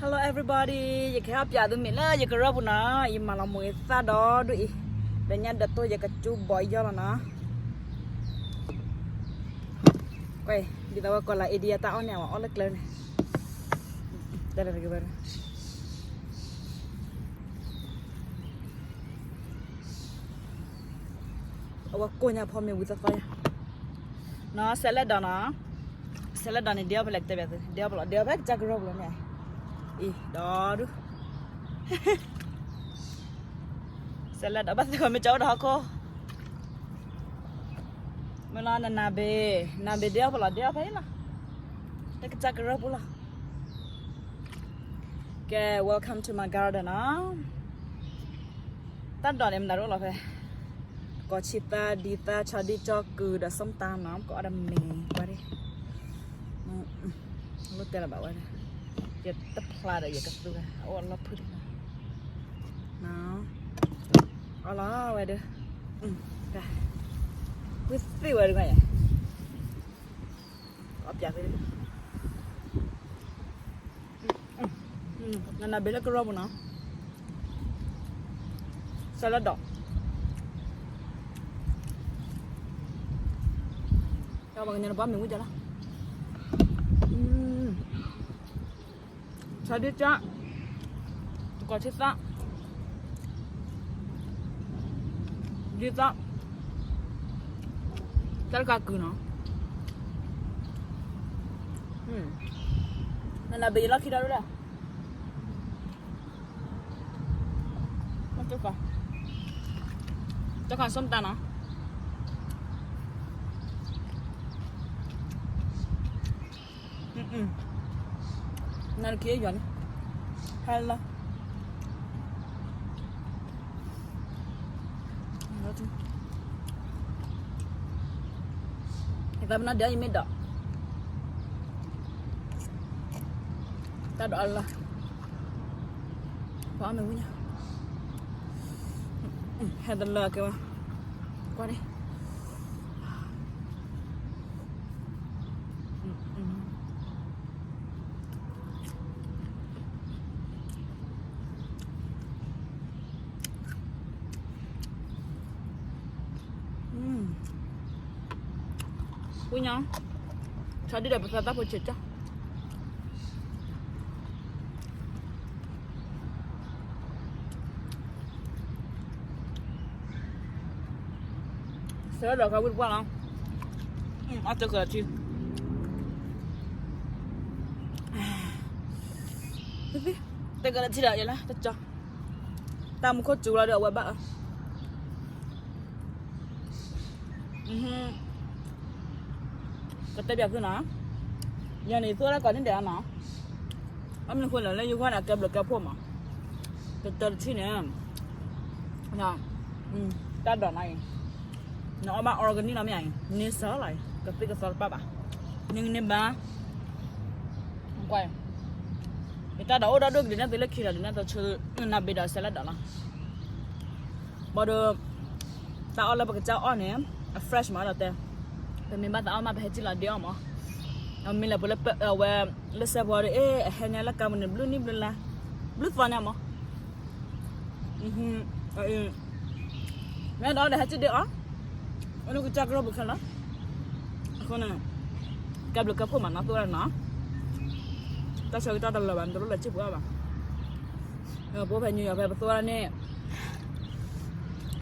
Hello everybody, ယကဟဲအီၣ်ပၠးသုမ့ၢ်လၢယကရၢၢ်ပူၤနီၤ, ယမၤလီၤမူးယသၣ်ဒီဒူၣ်အံၤ, ဒီးညါဒီးတိၢ်ယကကၠူဘီယီၢ်လီၤနီၤ. ကွၢ်, ဒ်သိးဝဲကီးလၢ India တၢ်အီၣ်န့ၣ် အဝဲအီၣ်လၢကျဲန့ၣ်, တၢ်တဂ့ၤဘၣ် အဝဲကိၢ်ညါဖီမ့ၢ်ဝံသီသီယါ, နီၤ salad ဒီးနီၤ, salad ဒီးန့ၣ် ဒဲအီၣ်ဖဲလဲၣ်ကတဲဘၣ်သု, ဒဲအီၣ်ဖဲလီၤ ဒဲအီၣ်ဖဲကစၢ်ကရၢၢ်ပူၤလီၤန့ၣ်, အံၤ ဒီဒူၣ် salad ဒီးဘၣ်သ့ၣ်ဝဲမ့ၢ်ကၠီအိၣ်ဒီးဟီၣ်ခိၣ်, မ့ၢ်လီၤ နနၤဘ့ၣ် နၤဘ့ၣ် ဒဲအီၣ်ဖဲလီၤ ဒဲအီၣ်ဖဲအံၤလီၤ, လၢကစၢ်ကရၢၢ်ပူၤလီၤ. ကဲ welcome to my garden နီၤ. တၢ်ဒိးန့ၣ်မတၤတအိၣ်လီၤဖဲ, ကိးဆံသၣ် ဒံသၣ် ဆီဒံၣ် ကၠီၣ်ကုၤဒီး ส้มตำ နီၤ, ပကအီၣ်ဒီးမ့ၤကွၢ်ဒၣ်, လိၣ်တဲလီၤဘၣ်ဝဲဒၣ်, ယတဖျါဒီးယကသူဝဲ အအိၣ်အလီၢ်ဖုၣ်တခါ, အီၣ်လီၤဝဲဒၣ်, ဝံသ့ၣ်ဝဲဒၣ်, အီၣ်ပၠးသ့ နနၤဘ့ၣ်လၢကရၢၢ်ပူၤနီၤ, salad ဒီး, ပှၤကညီနဘီမ့ၢ်ဝံၤဒၣ်လီၤ, ဆီဒံၣ်ကၠီၣ်, ကိးဆံသၣ်, ဒံသၣ်, တၢ်တကးကုၤနီၤ, နနၤဘ့ၣ်ယလီၢ်ခံဒီဒူၣ်လီၤ. တခါ ส้มตำ နီၤ, နၤတခံယွၤန့ၣ်, ဟဲလီၤ, ယသးပနၢ်ဒဲးယမ့ၢ်ဒီး တၢ်ဒိးအလီၢ်, ပှၤအီၣ်မ့ၤဝံၤညါ, ဟဲတလၢကဲဝဲ, ကွၢ်န့ၣ်, ဝံၤညါ, ဆီဒံၣ်ဒီးပသၢတၢ်ဖိဆဲးကၠီၣ် ဆၢဒီးခါဝံတပှၢ်လီၤ, အတကထံ, တကထံဒီးယလၢတကၠီ, တၢ်မူခိၣ်စူၤလီၤဒီးအဝဲဘၣ်အၢ ကတဲပၠးသုနီၤ, ယၤန့ၣ် သူဝဲဒၣ်ကိးန့ၣ်ဒဲးနီၤ, အမနုၤဃိလဲၣ် လၢယဂီၢ်န့ၣ် အကဲဘျုးကဲဖှိၣ်မး, ကတၢၢ်တထံၣ်န့ၣ်, တၢ်ဒိးနီၤအံၤ, နအီၣ်ဘၣ် organic နီၤမ့ၢ်အံၤ န့ဆၢလီၤအံၤ ကသံၣ်ကသီတပၣ်ဘၣ်, န့န့ၣ်ဘၣ်, ကွၢ်, ယတၢ်ဒိးအိၣ်ဒီးဒိၣ်ကဒုးနဲၣ်သုလၢခံဒီး ဒုးနဲၣ်သုဆၢ, နဘ့ၣ်ဒီး salad ဒီးလီၤ ဘၣ်ဒီး, တၢ်အီၣ်လၢပကစၢ်အီၣ်န့ၣ် အ fresh မးဒီးတဲ, ပမ့ၢ်ဘၣ်သးအီၣ်မး ပဟဲကံၣ်လီၤဒ့အီၣ်မး, အမ့ၢ်လၢပဝဲလၢစဲးဖိဒီး အ့ အဟဲညါလၢကါပူၤန့ၣ် ဘျုးနံၣ်ဘျုးလါ, ဘျုးသီညါမး, မ့ၢ်ဒီးအီၣ်ဒီးဟဲကံၣ်ဒ့အီၣ်, အလၢကစၢ်ကရၢၢ်ပူၤခဲလၢာ်, အဃိန့ၣ်, ကဲဘျုးကဲဖှိၣ်မးနီၤ သူဝဲဒၣ်နီၤ, တၢ်ဆၢကတီၢ်တလၢာ်ဘၣ် နတလိၣ်လဲၤစံၣ်ပှၤဘၣ် ပအိၣ်ဖဲ New York ဖဲပသူဝဲဒၣ်န့ၣ်,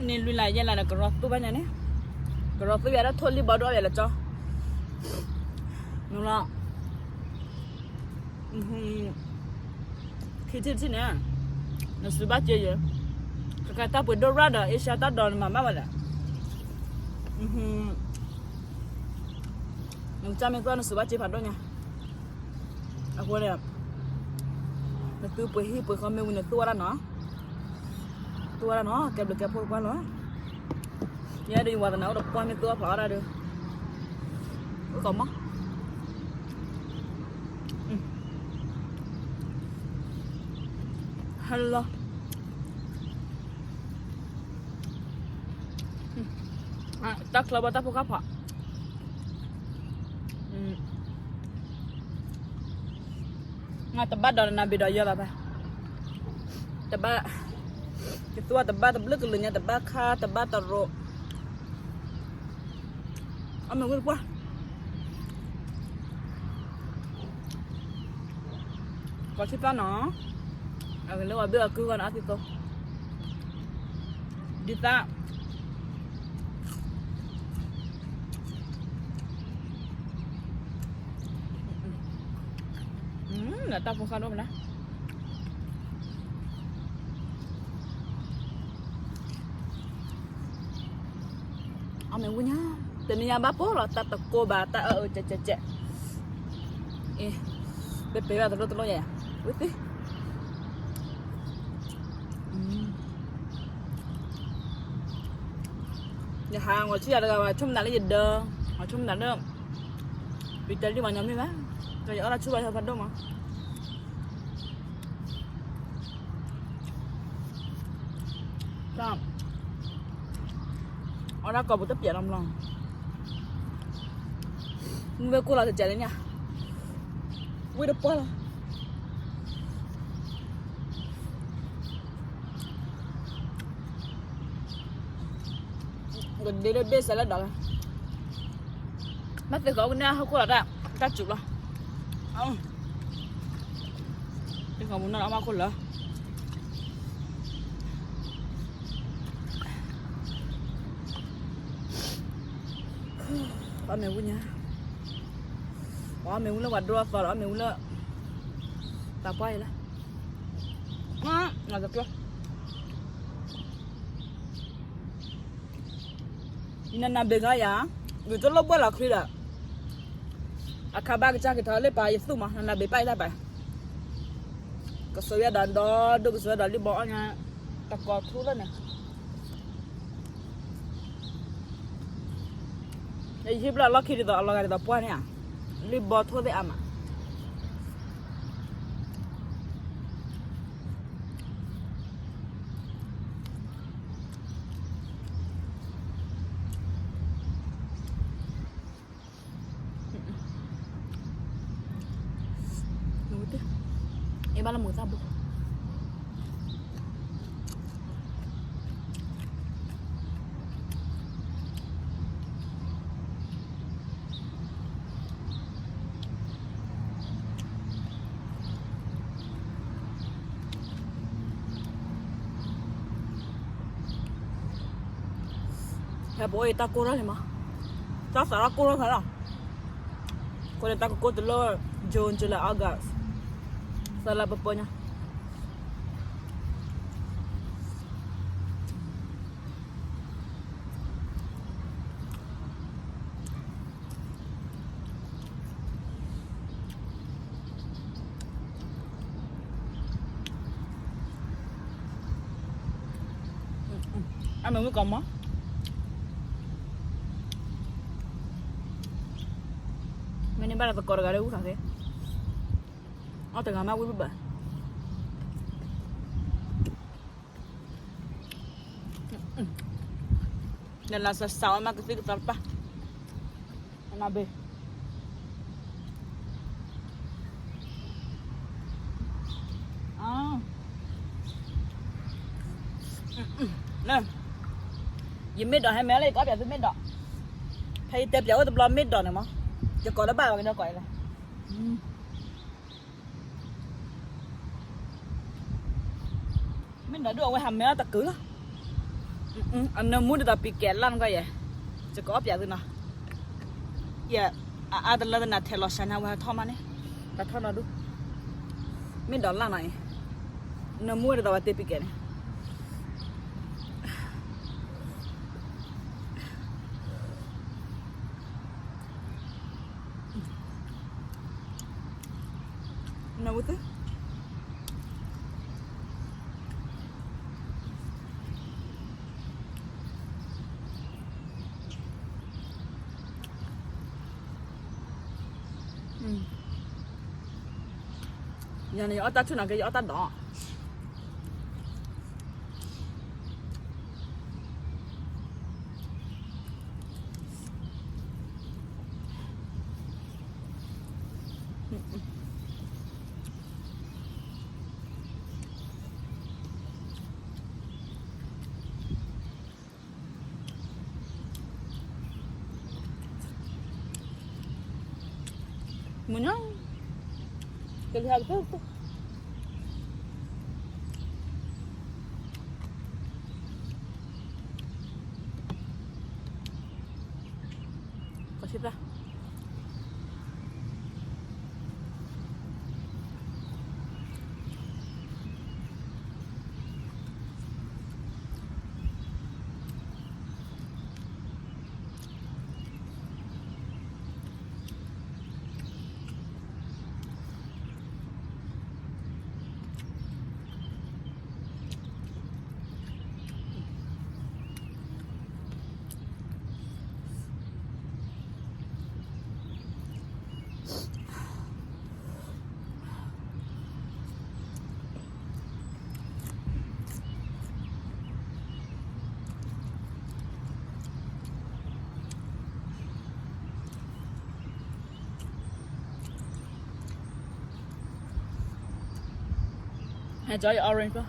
န့ၢ်လွံၢ်လါယဲၢ်လါဒီးကရီသူဘၣ်ညါန့ၣ်, ကရီသူဘၣ်ဒီးထိၣ်လံၣ်ဘီဒိၣ်အီၣ်ယၤလၢကၠီ, နလီၤ, ခံထံၣ်တထံၣ်န့ၣ်, နစူးဘၣ်က့ယဲ, ကကဲတၢ်ပှ့ၤဒိၣ်ရၣ်ဒီး Asia တၢ်ဒိးနမၤဘၣ်ဝဲလဲၣ်, နကစၢ်မ့ၢ်သူဝဲနစူးဘၣ်က့ဖးဒိၣ်ညါ အဃိန့ၣ်, နသုပှ့ၤဟံၣ်ပှ့ၤဃီမ့ၢ်ဝံၤန့ၣ်သူဝဲဒၣ်နီၤ, သူဝဲဒၣ်နီၤ ကဲဘျုးကဲဖှိၣ်တပှၢ်လီၤ, ယဲဒီးယဝၤသနာ်အိၣ်ဒီးပှၢ်မ့ၢ်သူအဖျိးအါဒၣ်ဒီး, အိၣ်ကီးမး, ဟဲလီၤ တၢ်ချၢဘၣ်တၢ်ဖိခါဖး, တဘၣ်ဒီးနနၢ်ဘ့ၣ်ဒီးယီၤလီၤဘၣ်. တဘၣ်, ယသူအီၤတဘၣ်တဘျုးကလုာ်ညါ, တဘၣ်ခါ, တဘၣ်တရိး. အီၣ်မ့ၢ်ဝံၤတပှၢ်, ကိးထံၣ်သၣ်နီၤ, အဂ့ၤလၢပှၤဘ့ၣ်အီၤကုဂီၢ်န့ၣ် အါသံသိ, ဒ်သၣ် တၢ်ဖိဃၢ်ဒိၣ်မနုၤ, အီၣ်မ့ၢ်ဝံၤညါ, တနံၤညါဘၣ်ပိၢ်လီၤ, တၢ်တကိးဘၣ်, တၢ်အၢအၢကဲးကဲးကဲး, အ့, ပပ့ၤဘၣ်တလိၣ်တလိၣ်ယၤ, ဝံၤသ့ ယဟး ငီၤဆူယၤတဂၤဘၣ်, ဆိကမိၣ်သးလၢယဒၢ, ငီၤဆိကမိၣ်သးလၢ ပံၤတလံၢ်မၤညီမ့ၢ်ဘၣ်, ဒီးယအီၣ်တၢ်ဆူၣ်ဘၣ် ယဟဲဖးဒိၣ်မး, အီၣ်တၢ်ကိးပူၤတပျဲးလီၤမး, မုၢ်ဝဲကိၢ်လီၤတစဲးလၢညါ, ဝံၤတပှၢ်လီၤ. ကဒ့လၢဘ့ၣ်စဲးလၢဒီးလီၤ, မ့ၢ်သ့ၣ်ကီးဝံၤန့ၣ် ဟီၣ်ခိၣ်လီၤတၢ်စူၤလီၤ, သ့ၣ်ကီးမူနီၢ်အီၣ်မးခိၣ်လၢ အီၣ်မ့ၢ်ဝံၤညါ, အီၣ်မ့ၢ်ဝံၤလၢပှၤဒိအသီဒီး အီၣ်မ့ၢ်ဝံၤလၢ သးပှၢ်အံၤလၢ, နနၢ်ဘ့ၣ်ခါယၤ, ယတလိၣ်ဘှဲၣ်လီၤချံဒီး, အခါဘၣ်ကစၢ်က့ၤထီၣ်လၢပၢ်ယသူၣ်မး နနၢ်ဘ့ၣ်ပၢ်ယတၢ်ပာ်, ကစၢ်ယွၤဒီးဒီဒိၣ် ကစၢ်ယွၤဒီးလံၣ်ဘီအီၣ်ညါ, တကိးထူလၢန့ၣ် ယဟံၣ်ဘျီအလီၢ်ခံဒ်သိး အလီၤဂာ်ဒ်သိးပှၢ်န့ၣ်ဧါ, လံၣ်ဘီထိၣ်သ့ၣ်အါမး, အ့ၣ်ဘၣ်လၢမိၢ်သၣ်ဘိ ဟဲပအိၣ်အံၤတၢ်ကိၢ်ထီၣ်လံမး, တၢ်သးထီၣ်ကိၢ်ထီၣ်ဖဲလီၤ, အဃိန့ၣ်တၢ်ကကိၢ်တုၤလၢ June July August သၢလါပၢပၢညါ အမ့ၢ်ဝံၤကီးမး, မ့ၢ်န့ၢ်ဘၣ်ဒီးသကိးတဂၤလၢအူထီၣ်သ့, အီၣ်တဂၤမးဝံၤဘၣ်ဘၣ်, နလၢစးစးဝဲမးကသံၣ်ကသီတပၢ်, နဘ့ၣ် ယမ့ၢ်ဒိးဟဲမဲာ်လၢယကိးပၠးသုမ့ၢ်ဒိး, ဖဲယတဲပၠးအိၣ်တဘျီမ့ၢ်ဒိးန့ၣ်မး, ယကိးတဘၣ်ဝဲကညီကိးအံၤလဲၣ်, မ့ၢ်ဒိးဒုးအဝဲဟးမဲာ်လီၤတကုာ်လီၤ, အနၢမူဒ်သိးပံၤကဲးလၢ်နကွၢ်ယဲ, ယကအီၣ်ပၠးသုနီၤ, ယအအါတလၢတနၤထဲးလီၤစှၤညါဝဲဟးထီၣ်မးန့ၣ်, တၢ်ထီၣ်နီၤဒု, မ့ၢ်ဒိးလၢ်နီၤအံၤ, နၢမူဒ်သိးဝဲတ့ပံၤကဲးန့ၣ် နဝံၤသ့, ယၤန့ၣ် ယအီၣ်တၢ်ဆူၣ်နီၤက့ ယအီၣ်တၢ်ဒိး อืม မုၢ်ညီ, ကလံၤဟါကတၢၢ်, ကဆံသၢ. ဟဲ enjoy your orange ပၢ်.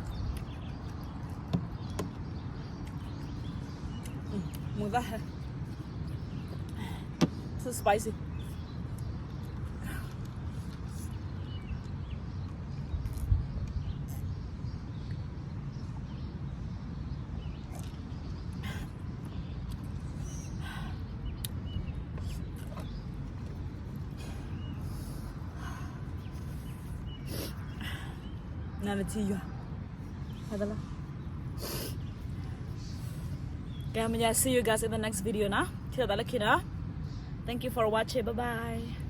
မုၢ်သၣ်ဟဲ, too spicy. နၤနထံယွၤ, ဟဲသလီၤ. ကဲ မ့ၢ်ယါ see you guys in the next video နီၤ, ထံၣ်လိာ်သးလၢခံနီၤ. Thank you for watching, bye bye.